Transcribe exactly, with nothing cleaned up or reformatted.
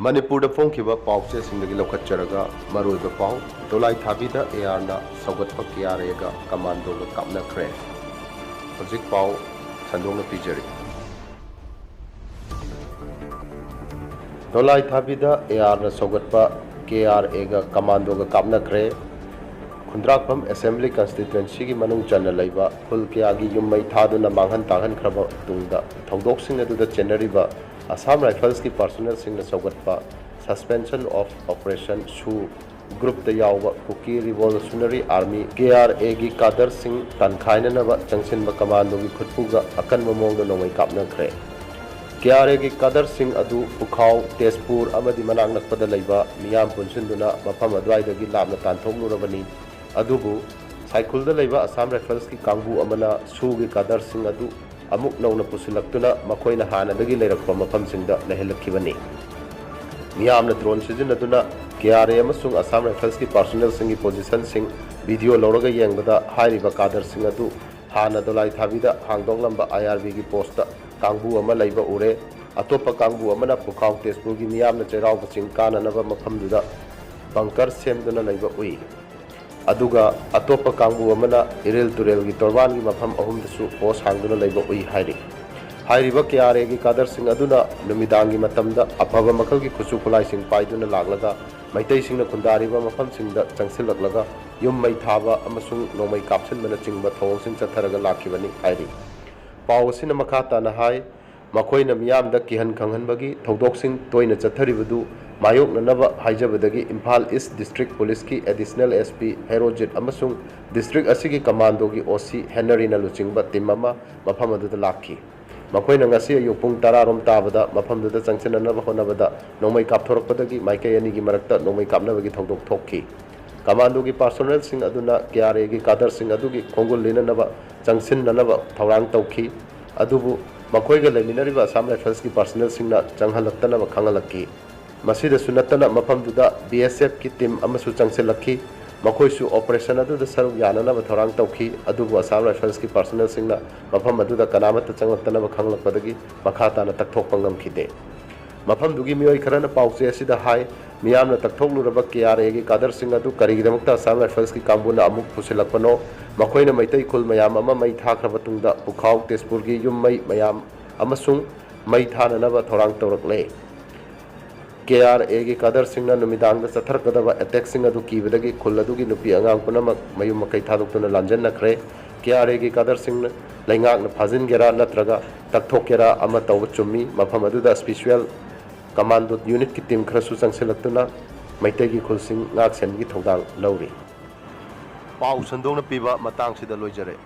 ꯃꯅꯤꯄꯨꯔꯗ ꯐꯣꯡꯈꯤꯕ ꯄꯥꯎꯆꯦꯁꯤꯡꯗꯒꯤ ꯂꯧꯈꯠꯆꯔꯒ ꯃꯔꯨꯑꯣꯏꯕ ꯄꯥꯎ: ꯗꯣꯂꯥꯏ ꯊꯥꯕꯤꯗ ꯑꯦ ꯑꯥꯔꯅ ꯁꯧꯒꯠꯄ ꯀꯦ ꯑꯥꯔ ꯑꯦꯒ ꯀꯃꯥꯟꯗꯣꯒ ꯀꯥꯞꯅꯈ꯭ꯔꯦ꯫ ꯍꯧꯖꯤꯛ ꯄꯥꯎ ꯁꯟꯗꯣꯛꯅ ꯄꯤꯖꯔꯤ꯫ ꯗꯣꯂꯥꯏ ꯊꯥꯕꯤꯗ ꯑꯦ ꯑꯥꯔꯅ ꯁꯧꯒꯠꯄ ꯀꯦ ꯑꯥꯔ ꯑꯦꯒ ꯀꯃꯥꯟꯗꯣꯒ ꯀꯥꯞꯅꯈ꯭ꯔꯦ꯫ ꯈꯨꯟꯗ꯭ꯔꯥꯛꯄꯝ ꯑꯦꯁꯦꯝꯕ꯭ꯂꯤ ꯀꯟꯁꯇꯤꯇ꯭ꯋꯦꯟꯁꯤꯒꯤ ꯃꯅꯨꯡ ꯆꯟꯅ ꯂꯩꯕ ꯈꯨꯜ ꯀꯌꯥꯒꯤ ꯌꯨꯝ ꯃꯩ ꯊꯥꯗꯨꯅ ꯃꯥꯡꯍꯟ ꯇꯥꯛꯍꯟꯈ꯭ꯔꯕ ꯇꯨꯡꯗ, ꯊꯧꯗꯣꯛꯁꯤꯡ ꯑꯗꯨꯗ ꯆꯦꯟꯅꯔꯤꯕ ꯑꯁꯥꯝ ꯔꯥꯏꯐꯜꯁꯀꯤ ꯄꯥꯔꯁꯣꯅꯦꯜꯁꯤꯡꯅ ꯁꯧꯒꯠꯄ Suspension of Operation ꯁꯨ ꯒ꯭ꯔꯨꯞꯇ ꯌꯥꯎꯕ ꯀꯨꯀꯤ ꯔꯤꯚꯣꯂꯨꯁꯅꯔꯤ ꯑꯥꯔꯃꯤ, ꯀꯦ ꯑꯥꯔ ꯑꯦꯒꯤ ꯀꯥꯗꯔꯁꯤꯡ ꯇꯥꯟꯈꯥꯏꯅꯅꯕ ꯆꯪꯁꯤꯟꯕ ꯀꯃꯥꯟꯗꯣꯒꯤ ꯈꯨꯠꯄꯨꯒ ꯑꯀꯟꯕ ꯃꯑꯣꯡꯗ ꯅꯣꯡꯃꯩ ꯀꯥꯞꯅꯈ꯭ꯔꯦ꯫ ꯀꯦ ꯑꯥꯔ ꯑꯦꯒꯤ ꯀꯥꯗꯔꯁꯤꯡ ꯑꯗꯨ ꯄꯨꯈꯥꯎ, ꯇꯦꯖꯄꯨꯔ ꯑꯃꯗꯤ ꯃꯅꯥꯛ ꯅꯛꯄꯗ ꯂꯩꯕ ꯃꯤꯌꯥꯝ ꯄꯨꯟꯁꯤꯟꯗꯨꯅ ꯃꯐꯝ ꯑꯗꯨꯋꯥꯏꯗꯒꯤ ꯂꯥꯞꯅ ꯇꯥꯟꯊꯣꯛꯂꯨꯔꯕꯅꯤ꯫ ꯑꯗꯨꯕꯨ ꯁꯥꯏꯈꯨꯜꯗ ꯂꯩꯕ ꯑꯁꯥꯝ ꯔꯥꯏꯐꯜꯁꯀꯤ ꯀꯥꯡꯕꯨ ꯑꯃꯅ ꯁꯨꯒꯤ ꯀꯥꯗꯔꯁꯤꯡ ꯑꯗꯨ ꯑꯃꯨꯛ ꯅꯧꯅ ꯄꯨꯁꯤꯜꯂꯛꯇꯨꯅ ꯃꯈꯣꯏꯅ ꯍꯥꯟꯅꯗꯒꯤ ꯂꯩꯔꯛꯄ ꯃꯐꯝꯁꯤꯡꯗ ꯂꯩꯍꯜꯂꯛꯈꯤꯕꯅꯤ꯫ ꯃꯤꯌꯥꯝꯅ ꯗ꯭ꯔꯣꯟ ꯁꯤꯖꯤꯟꯅꯗꯨꯅ ꯀꯦ ꯑꯥꯔ ꯑꯦ ꯑꯃꯁꯨꯡ ꯑꯁꯥꯝ ꯔꯥꯏꯐꯜꯁꯀꯤ ꯄꯥꯔꯁꯣꯅꯦꯜꯁꯤꯡꯒꯤ ꯄꯣꯖꯤꯁꯟꯁꯤꯡ ꯚꯤꯗꯤꯑꯣ ꯂꯧꯔꯒ ꯌꯦꯡꯕꯗ, ꯍꯥꯏꯔꯤꯕ ꯀꯥꯗꯔꯁꯤꯡ ꯑꯗꯨ ꯍꯥꯟꯅ ꯗꯣꯂꯥꯏ ꯊꯥꯕꯤꯗ ꯍꯥꯡꯗꯣꯛꯂꯝꯕ ꯑꯥꯏ ꯑꯥꯔ ꯕꯤꯒꯤ ꯄꯣꯁꯇ ꯀꯥꯡꯕꯨ ꯑꯃ ꯂꯩꯕ ꯎꯔꯦ꯫ ꯑꯇꯣꯞꯄ ꯀꯥꯡꯕꯨ ꯑꯃꯅ ꯄꯨꯈꯥꯎ ꯇꯦꯖꯄꯨꯔꯒꯤ ꯃꯤꯌꯥꯝꯅ ꯆꯩꯔꯥꯎꯕ ꯆꯤꯡ ꯀꯥꯅꯅꯕ ꯃꯐꯝꯗꯨꯗ ꯕꯪꯀꯔ ꯁꯦꯝꯗꯨꯅ ꯂꯩꯕ ꯎꯏ꯫ ꯑꯗꯨꯒ ꯑꯇꯣꯞꯄ ꯀꯥꯡꯕꯨ ꯑꯃꯅ ꯏꯔꯤꯜ ꯇꯨꯔꯦꯜꯒꯤ ꯇꯣꯔꯕꯥꯟꯒꯤ ꯃꯐꯝ ꯑꯍꯨꯝꯗꯁꯨ ꯄꯣꯁ ꯍꯥꯡꯗꯨꯅ ꯂꯩꯕ ꯎꯏ ꯍꯥꯏꯔꯤ꯫ ꯍꯥꯏꯔꯤꯕ ꯀꯦ ꯑꯥꯔ ꯑꯦꯒꯤ ꯀꯥꯗꯔꯁꯤꯡ ꯑꯗꯨꯅ ꯅꯨꯃꯤꯗꯥꯡꯒꯤ ꯃꯇꯝꯗ ꯑꯐꯕ ꯃꯈꯜꯒꯤ ꯈꯨꯠꯁꯨ ꯈꯨꯠꯂꯥꯏꯁꯤꯡ ꯄꯥꯏꯗꯨꯅ ꯂꯥꯛꯂꯒ ꯃꯩꯇꯩꯁꯤꯡꯅ ꯈꯨꯟꯗꯥꯔꯤꯕ ꯃꯐꯝꯁꯤꯡꯗ ꯆꯪꯁꯤꯜꯂꯛꯂꯒ ꯌꯨꯝ ꯃꯩ ꯊꯥꯕ ꯑꯃꯁꯨꯡ ꯅꯣꯡꯃꯩ ꯀꯥꯞꯁꯤꯟꯕꯅꯆꯤꯡꯕ ꯊꯧꯑꯣꯡꯁꯤꯡ ꯆꯠꯊꯔꯒ ꯂꯥꯛꯈꯤꯕꯅꯤ ꯍꯥꯏꯔꯤ꯫ ꯄꯥꯎ ꯑꯁꯤꯅ ꯃꯈꯥ ꯇꯥꯅ ꯍꯥꯏ, ꯃꯈꯣꯏꯅ ꯃꯤꯌꯥꯝꯗ ꯀꯤꯍꯟ ꯈꯪꯍꯟꯕꯒꯤ ꯊꯧꯗꯣꯛꯁꯤꯡ ꯇꯣꯏꯅ ꯆꯠꯊꯔꯤꯕꯗꯨ ꯃꯥꯌꯣꯛꯅꯅꯕ ꯍꯥꯏꯖꯕꯗꯒꯤ ꯏꯝꯐꯥꯜ ꯏꯁ ꯗꯤꯁꯇ꯭ꯔꯤꯛ ꯄꯨꯂꯤꯁꯀꯤ ꯑꯦꯗꯤꯁꯅꯦꯜ ꯑꯦꯁ ꯄꯤ ꯍꯦꯔꯣꯖꯤꯠ ꯑꯃꯁꯨꯡ ꯗꯤꯁꯇ꯭ꯔꯤꯛ ꯑꯁꯤꯒꯤ ꯀꯃꯥꯟꯗꯣꯒꯤ ꯑꯣ ꯁꯤ ꯍꯦꯅꯔꯤꯅ ꯂꯨꯆꯤꯡꯕ ꯇꯤꯝ ꯑꯃ ꯃꯐꯝ ꯑꯗꯨꯗ ꯂꯥꯛꯈꯤ꯫ ꯃꯈꯣꯏꯅ ꯉꯁꯤ ꯑꯌꯨꯛ ꯄꯨꯡ ꯇꯔꯥ ꯔꯣꯝ ꯇꯥꯕꯗ ꯃꯐꯝꯗꯨꯗ ꯆꯪꯁꯤꯟꯅꯅꯕ ꯍꯣꯠꯅꯕꯗ ꯅꯣꯡꯃꯩ ꯀꯥꯞꯊꯣꯔꯛꯄꯗꯒꯤ ꯃꯥꯏꯀꯩ ꯑꯅꯤꯒꯤ ꯃꯔꯛꯇ ꯅꯣꯡꯃꯩ ꯀꯥꯞꯅꯕꯒꯤ ꯊꯧꯗꯣꯛ ꯊꯣꯛꯈꯤ꯫ ꯀꯃꯥꯟꯗꯣꯒꯤ ꯄꯥꯔꯁꯣꯅꯦꯜꯁꯤꯡ ꯑꯗꯨꯅ ꯀꯦ ꯑꯥꯔ ꯑꯦꯒꯤ ꯀꯥꯗꯔꯁꯤꯡ ꯑꯗꯨꯒꯤ ꯈꯣꯡꯒꯨꯜ ꯂꯤꯅꯅꯕ ꯆꯪꯁꯤꯟꯅꯅꯕ ꯊꯧꯔꯥꯡ ꯇꯧꯈꯤ꯫ ꯑꯗꯨꯕꯨ ꯃꯈꯣꯏꯒ ꯂꯩꯃꯤꯟꯅꯔꯤꯕ ꯑꯁꯥꯝ ꯔꯥꯏꯐꯜꯁꯀꯤ ꯄꯥꯔꯁꯣꯅꯦꯜꯁꯤꯡꯅ ꯆꯪꯍꯜꯂꯛꯇꯅꯕ ꯈꯪꯍꯜꯂꯛꯈꯤ꯫ ꯃꯁꯤꯗꯁꯨ ꯅꯠꯇꯅ ꯃꯐꯝꯗꯨꯗ ꯕꯤ ꯑꯦꯁ ꯑꯦꯐꯀꯤ ꯇꯤꯝ ꯑꯃꯁꯨ ꯆꯪꯁꯤꯜꯂꯛꯈꯤ꯫ ꯃꯈꯣꯏꯁꯨ ꯑꯣꯄꯔꯦꯁꯟ ꯑꯗꯨꯗ ꯁꯔꯨꯛ ꯌꯥꯅꯅꯕ ꯊꯧꯔꯥꯡ ꯇꯧꯈꯤ꯫ ꯑꯗꯨꯕꯨ ꯑꯁꯥꯝ ꯔꯥꯏꯐꯜꯁꯀꯤ ꯄꯥꯔꯁꯣꯅꯦꯜꯁꯤꯡꯅ ꯃꯐꯝ ꯑꯗꯨꯗ ꯀꯅꯥꯃꯠꯇ ꯆꯪꯂꯛꯇꯅꯕ ꯈꯪꯂꯛꯄꯗꯒꯤ ꯃꯈꯥ ꯇꯥꯅ ꯇꯛꯊꯣꯛꯄ ꯉꯝꯈꯤꯗꯦ꯫ ꯃꯐꯝꯗꯨꯒꯤ ꯃꯤꯑꯣꯏ ꯈꯔꯅ ꯄꯥꯎꯆꯦ ꯑꯁꯤꯗ ꯍꯥꯏ, ꯃꯤꯌꯥꯝꯅ ꯇꯛꯊꯣꯛꯂꯨꯔꯕ ꯀꯦ ꯑꯥꯔ ꯑꯦꯒꯤ ꯀꯥꯗꯔꯁꯤꯡ ꯑꯗꯨ ꯀꯔꯤꯒꯤꯗꯃꯛꯇ ꯑꯁꯥꯝ ꯔꯥꯏꯐꯜꯁꯀꯤ ꯀꯥꯡꯕꯨꯅ ꯑꯃꯨꯛ ꯄꯨꯁꯤꯜꯂꯛꯄꯅꯣ? ꯃꯈꯣꯏꯅ ꯃꯩꯇꯩ ꯈꯨꯜ ꯃꯌꯥꯝ ꯑꯃ ꯃꯩ ꯊꯥꯈ꯭ꯔꯕ ꯇꯨꯡꯗ ꯄꯨꯈꯥꯎ, ꯇꯦꯖꯄꯨꯔꯒꯤ ꯌꯨꯝ ꯃꯩ ꯃꯌꯥꯝ ꯑꯃꯁꯨꯡ ꯃꯩ ꯊꯥꯅꯅꯕ ꯊꯧꯔꯥꯡ ꯇꯧꯔꯛꯂꯦ꯫ ꯀꯦ ꯑꯥꯔ ꯑꯦꯒꯤ ꯀꯥꯗꯔꯁꯤꯡꯅ ꯅꯨꯃꯤꯗꯥꯡꯗ ꯆꯠꯊꯔꯛꯀꯗꯕ ꯑꯦꯇꯦꯛꯁꯤꯡ ꯑꯗꯨ ꯀꯤꯕꯗꯒꯤ ꯈꯨꯜ ꯑꯗꯨꯒꯤ ꯅꯨꯄꯤ ꯑꯉꯥꯡ ꯄꯨꯝꯅꯃꯛ ꯃꯌꯨꯝ ꯃꯀꯩ ꯊꯥꯗꯣꯛꯇꯨꯅ ꯂꯥꯟꯖꯟꯅꯈ꯭ꯔꯦ꯫ ꯀꯦ ꯑꯥꯔ ꯑꯦꯒꯤ ꯀꯥꯗꯔꯁꯤꯡꯅ ꯂꯩꯉꯥꯛꯅ ꯐꯥꯖꯤꯟꯒꯦꯔꯥ ꯅꯠꯇ꯭ꯔꯒ ꯇꯛꯊꯣꯛꯀꯦꯔꯥ ꯑꯃ ꯇꯧꯕ ꯆꯨꯝꯃꯤ꯫ ꯃꯐꯝ ꯑꯗꯨꯗ ꯁ꯭ꯄꯤꯁ꯭ꯌꯦꯜ ꯀꯃꯥꯟꯗꯣ ꯌꯨꯅꯤꯠꯀꯤ ꯇꯤꯝ ꯈꯔꯁꯨ ꯆꯪꯁꯤꯜꯂꯛꯇꯨꯅ ꯃꯩꯇꯩꯒꯤ ꯈꯨꯜꯁꯤꯡ ꯉꯥꯛ ꯁꯦꯟꯕꯒꯤ ꯊꯧꯗꯥꯡ ꯂꯧꯔꯤ꯫ ꯄꯥꯎ ꯁꯟꯗꯣꯛꯅ ꯄꯤꯕ ꯃꯇꯥꯡꯁꯤꯗ ꯂꯣꯏꯖꯔꯦ꯫